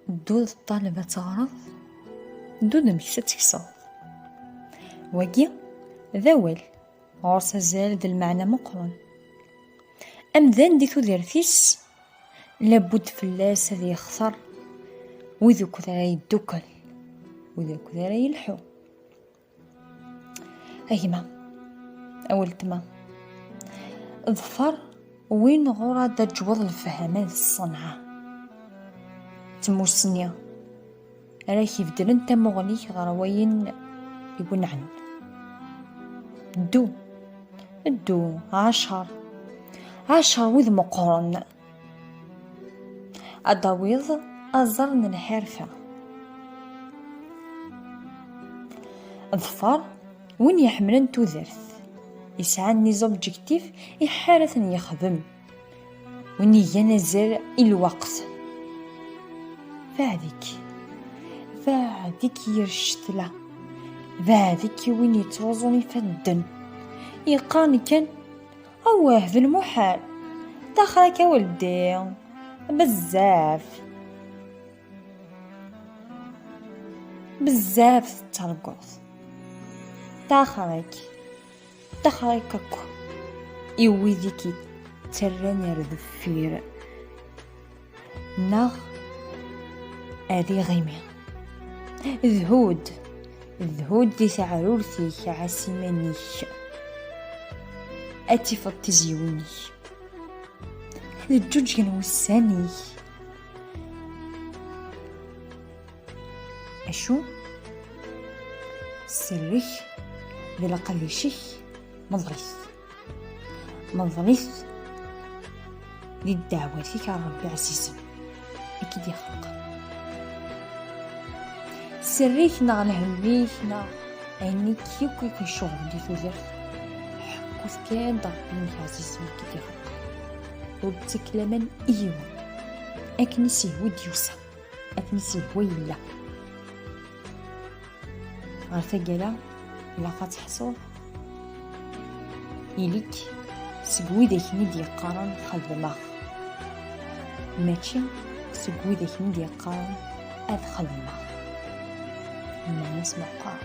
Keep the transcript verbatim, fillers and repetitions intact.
Ddu d ṭṭaleb ad teɣreḍ, ddu d mkes ad tekseḍ. Wagi d awal ɣur-s azal d lmeɛna meqqren. Amdan di tudert-is, labud fell-as ad yextar wid ukud ara yeddukel, wid ukud ara yelḥu. A gma, a weltma, ḍfer win ɣur-a d-aǧweḍ lefhama d ṣṣenɛa. Tmusni ara k-ibeddlen tamuɣli-k ɣer wayen iwenɛen. Ddu, ddu, ɛacer, ɛacer wid meqqren. Ad d-tawiḍ aẓar n lḥirfa. Ḍfer win iḥemmlen tudert, yesɛan les objectifs iḥar ad ten-yexdem, win igan azal i lweqt. Beɛd-ik, beɛd-ik yir ccetla, beɛd-ik i win yettruẓun ifadden, yeqqaren kan: "Awah, d lmuḥal, ṭaxer-ak a weldi, bezzaf, bezzaf tettarguḍ, ṭaxer-ak, ṭaxer-ak akk i wid i k-yettarran ar deffir." Neɣ ad iɣimi. Dhu-d, dhu-d di teɛrurt-ik, ɛass iman-ik. Ad tifeḍ tiziwin-ik. Ad ǧǧuǧgen wussan-ik. Acu? Sser-ik d leqdic-ik, meḍl-it. Meḍl-it di ddeɛwat-ik ar Ṛebbi ɛzizen i k-id-ixeqqen. Sser-ik neɣ lhemm-ik neɣ ayen-ik yakk i k-icuɣben di tudert, ḥekku-t kan d Ṛebbi-inek ɛzizen i k-id-ixeqqen. Ur d-ttak laman i yiwen. Akken i s-ihwa i d-yusa, akken i s-ihwa yella. Ɣer taggara, ilaq ad teḥṣuḍ ili-k seg widak-nni d-yeqqaren xedmeɣ, mačči seg widak-nni d-yeqqaren ad xedmeɣ. Lmeɛna-s meqqar.